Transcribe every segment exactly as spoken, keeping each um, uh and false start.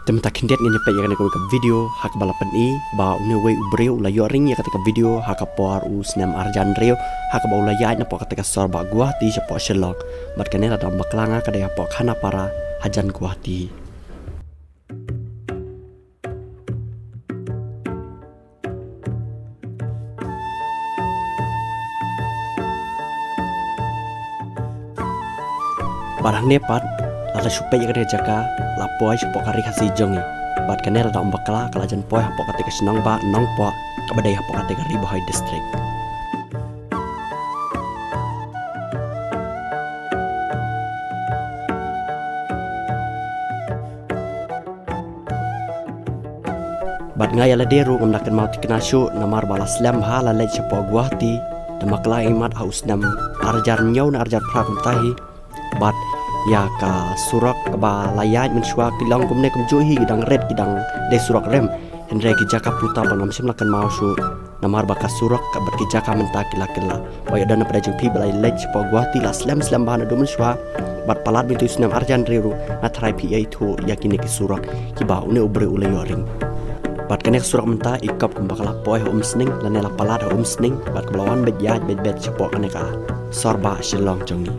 Te mynta khyndiat ngin ïa peit ïa kane ka video ha kaba la pyni ba une uwei u briew u la ïoh ring ïa kata ka video ha ka por u snem arhajar hynriew ha kaba u la ïaid napoh kata ka sor bah Guwahati shapoh Shillong. Bad kane lada ym bakla nga ka dei hapoh Khanapara hajan Guwahati. Bad hangne pat, lada shu peit ïa kane ka jaka, la poi shapoh ka Ri Khasi jong ngi. Bad kane lada ym bakla, ka la jan poi hapoh kata ka shnong bah Nongpoh, kaba dei hapoh kata ka Ri Bhoi District. Bad nga ïa lade ruh ngam da kynmaw thikna shuh namar ba la slem bha la leit shapoh Guwahati, da bakla imat ha u snem arhajar hynñiew ne arhajar phra kumta hi. Bad ïa ka surok kaba la ïaid mynshuwa ki long kumne kumjuh hi, ki dang rit, ki dang dei surok rem. Hynrei ki jaka puta ba ngam shym la kynmaw shuh. Namar ba ka surok ka bad ki jaka mynta ki la kylla. Ba ïoh don na pdeng jong phi ba la leit shapoh Guwahati la slem slem bha naduh mynshuwa. Bad palat mynta u snem arhajar hynriew ruh nga tharai phi ïa ithuh ïa kine ki surok kiba une u briew u la ïoh ring. Bad kane ka surok mynta i kop kumba ka la poi ha Umsning lane la palat ha Umsning bad kaba la wan beit ïaid beit beit shapoh kane ka sor bah Shillong jong ngi.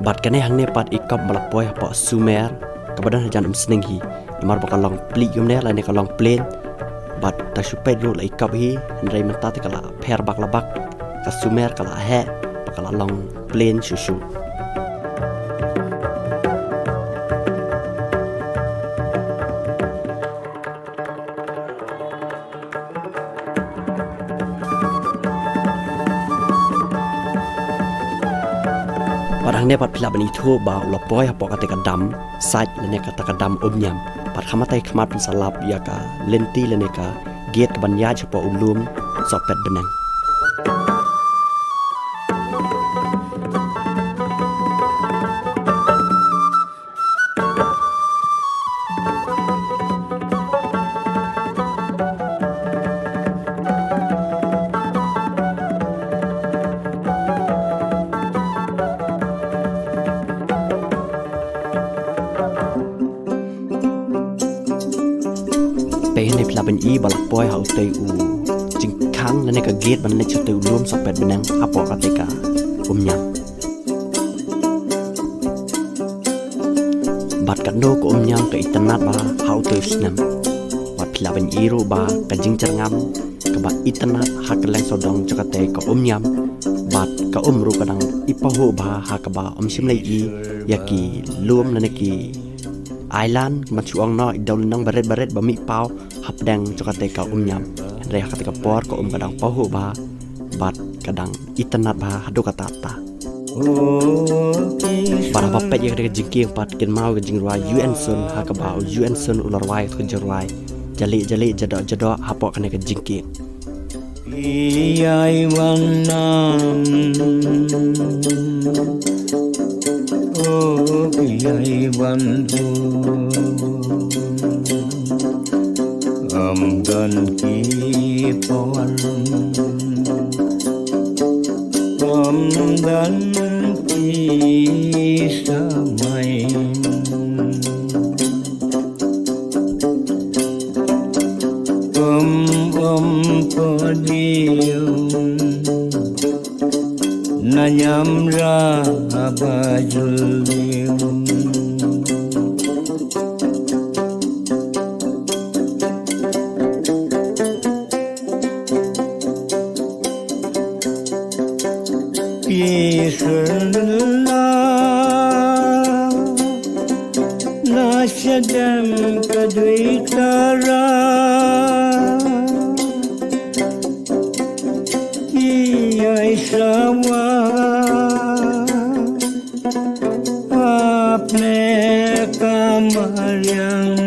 Bad kane hangne pat i kop ba la poi hapoh Sumer, kaba don hajan Umsning hi. Namar ba ka long plik kumne lane ka long plain. Bad ta shu peit ruh la i kop hi, hynrei mynta te ka la pher bak la bak. Ka Sumer ka la heh, ba ka la long plain shuh shuh. Bad hangne pat phi lah ban ithuh ba u la poi hapoh kata ka dam, sait lane kata ka dam Umñiam. Bad kham matai khmat phin sa lap ïa ka lynti lane ka gate kaban ïaid shapoh u lum Sohpet Bneng. Peit hangne phi lah ban i ba la poi ha utei u jingkhang lane ka gate ban leit sha utei u lum Sohpet Bneng hapoh katei ka Umñiam. Bad katno ka Umñiam ka itynnad bha ha utei u snem. Bad phi lah ban i ruh ba ka jingjyrngam kaba itynnad ha kylleng sawdong jong katei ka Umñiam. Bad ka um ruh ka dang i pahuh bha ha kaba ym shym la i ïa ki lum lane ki island, ban shu ong noh i dewlynnong barit barit ba mih paw hapdeng jong katei ka Umñiam. Hynrei ha katei ka por ka um ka dang pahuh bha bad ka dang itynnad bha haduh katta katta. Bad haba peit ïa katei ka jingkieng pat kynmaw ka jingrwai U N Sun, ha kaba U N Sun u la rwai ka jingrwai jali jali, jadoh jadoh hapoh kane ka jingkieng. Ïai wan nam, oh, ïai wan, oh, ym don ki por, ym don ki samai. Ym, ym, ko diu na ñiamra ba jul diu. Ki syrla na shadem ka dui tara, ki ai sawa apne ka mariang.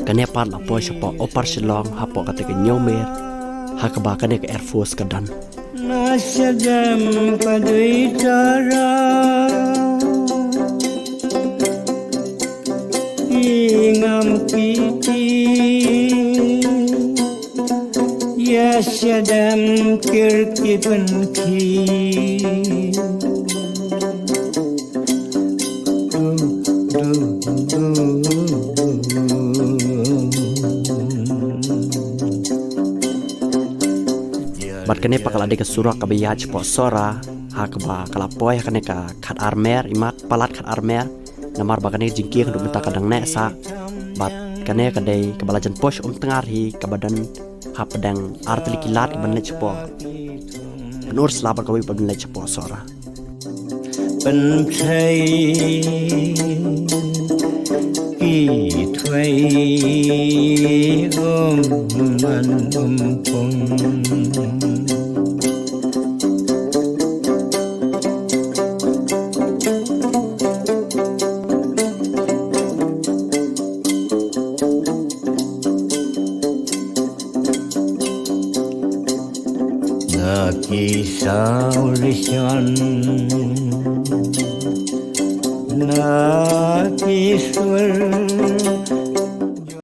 Kane pat la poi shapoh Upper Shillong hapoh kata ka Ñiawmer, ha kaba kane ka Air Force ka don. Na shadem ka dui tara, i ngam kiti, ya shadem kir ki pynki. Bad kane pat ka la dei ka surok kaba ïaid shapoh Sohra, ha kaba ka la poi ha kane ka khatar mer, imat palat khatar mer, namar ba kane ka jingkieng haduh mynta ka dang neh sah. Bad kane ka dei kaba la jan poi sha Umtngar hi, kaba don hapdeng ar tylli ki lad kiban leit shapoh Pynursla bad kawei ban leit shapoh Sohra. Pynthei ki thwei, um man um pung. Na ki saw rishon, na